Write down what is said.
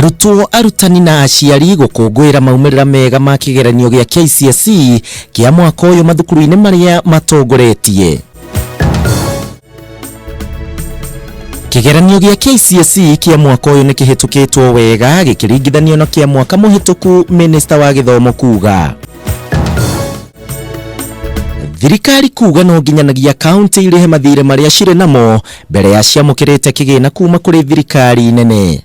Arutwo, arutani na aciari gũkũngũĩra maumĩrĩra mega ma kĩgeranio gĩa KCSE kĩa mwaka ũyũ mathukuru-inĩ marĩa matongoretie. Kĩgeranio gĩa KCSE kĩa mwaka ũyũ nĩ kĩhĩtũkĩtwo wega gĩkĩringithanio na kĩa mwaka mũhĩtũku, Minista wa gĩthomo kuga. Thirikari kuga no nginyanagia kaunti irĩhe mathirĩ marĩa cirĩ namo mbere ya ciamũkĩrĩte kĩgĩna kuma kũrĩ thirikari nene.